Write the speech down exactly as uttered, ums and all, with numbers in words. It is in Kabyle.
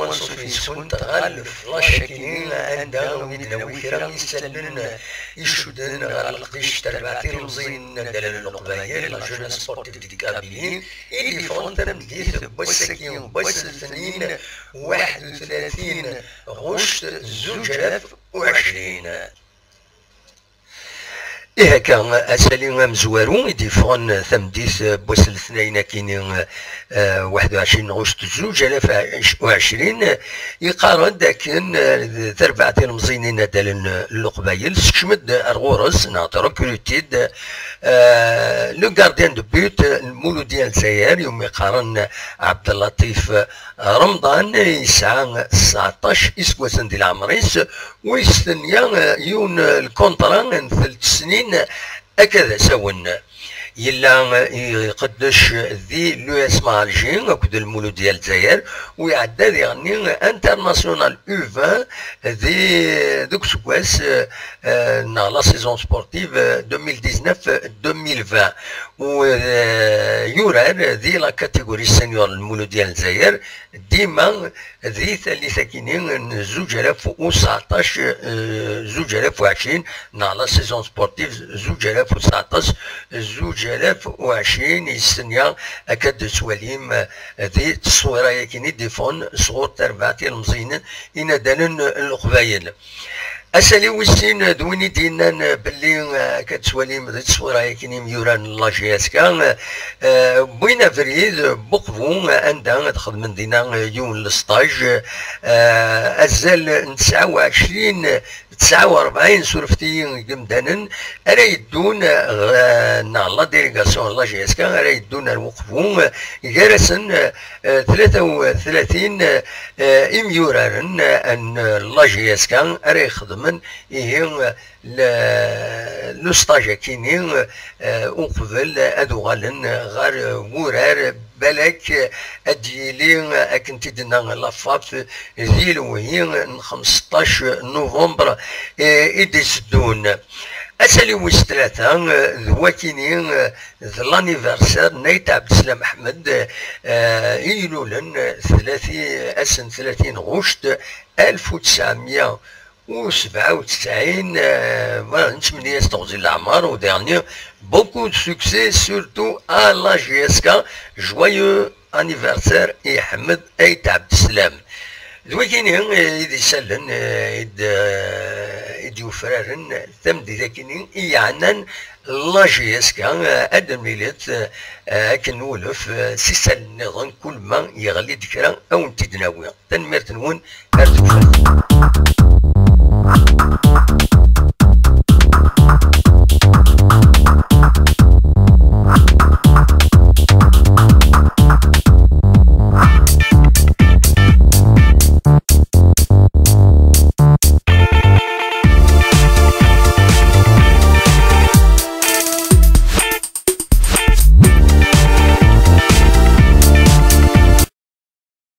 anṣuf yis-went ɣer leflac-agi anda i d-nawi kra n yisallen icudden ɣer leqdic n terbaɛt ilemẓiyen n Dala n Leqbayel, la jeunesse sportive de Kabylie, i d-yeffɣen tameddit n wass-agi, n wass n letnin, waḥed u tlatin ɣuct zuǧ alaf u ɛecrin. Ihi akka, asali amezwaru i d-yeffɣen tameddit n wass n letnayen akini, eh, waḥed u ɛecrin ɣuct zuǧ alaf u ɛecrin, yeqqar-d akken, eh, tarbaɛt ilemẓiyen inaddalen n Leqbayel sekcem-d ar ɣur-s neɣ trekruti-d, eh, le gardien de but n Muludi Alzayer, iwumi qqaren Ɛebdellaṭif Remḍan, yesɛa tseɛṭac iseggasen di leɛmer-is, u yestenya, eh, yiwen, eh, lkuntra n telt snin akka d asawen. Yella, eh, iqeddec di l'U S M Alger akked Lmuludi Alzayer, u iɛedda diɣenni international U vingt di, deg useggas, eh, eh, neɣ la saison sportive, eh, deux mille dix-neuf deux mille vingt. U, eh, yurar di la catégorie senior n Lmuludi Alzayer, dima di tallit-agi-nni n zuǧ alaf u seɛṭac, eh, zuǧ alaf u ɛecrin, neɣ la saison sportive zuǧ alaf u seɛṭac, zuǧ alaf u ɛecrin, yessenya akka d-tettwalim, eh, di tteswira-agi-nni d-iffɣen sɣur terbaɛt ilemẓiyen inaddalen n Leqbayel. Asali wis sin d win i d-yennan belli, eh, akka d-tettwalim di tteswira-agi-nni imyuran n la J S K, eh, wwin abrid n Uqbu, eh, anda ad xedmen dinna, eh, yiwen n lesṭaj, eh, azal n tesɛa u ɛecrin, tesɛa u rebɛin, surfet-iyi, n yimdanen ara yeddun, eh, neɣ la délégation n la J S K ara yeddun ar Uqbu, eh, gar-asen, eh, tlata u tlatin, eh, imyuraren, eh, n la J S K ara ixedmen ihi, eh, le, le stage akini, eh, uqbel ad uɣalen ɣer wurar, balak ad d-yili, akken t-id-tenna la FAF, di lewhi n xemseṭṭac novembre, eh, i d-iteddun. Asali wis tlata, eh, d wakini, eh, d l'anniversaire n Ayt Ɛebdeslam Ḥmed, eh, i ilulen, eh, tlati, ass n tlatin ɣuct alef u tesɛemya u sebɛa u tesɛin, eh, voilà, nettmenni-as teɣzi n leɛmer, u dernier, beaucoup de succès, surtout à la J S K, joyeux anniversaire i Ḥmed Ayt Ɛebdeslam. D wigini, eh, i d isallen, eh, i d, eh, i d-yufraren tameddit-akini i yeɛnan la J S K, eh, ad d-nemlilet, eh, akken n wulef, eh, s isallen nniḍen, kul ma yeɣli-d kra, ad wen-t-id-nawi. Tanemmirt-nwen, ar tifrat.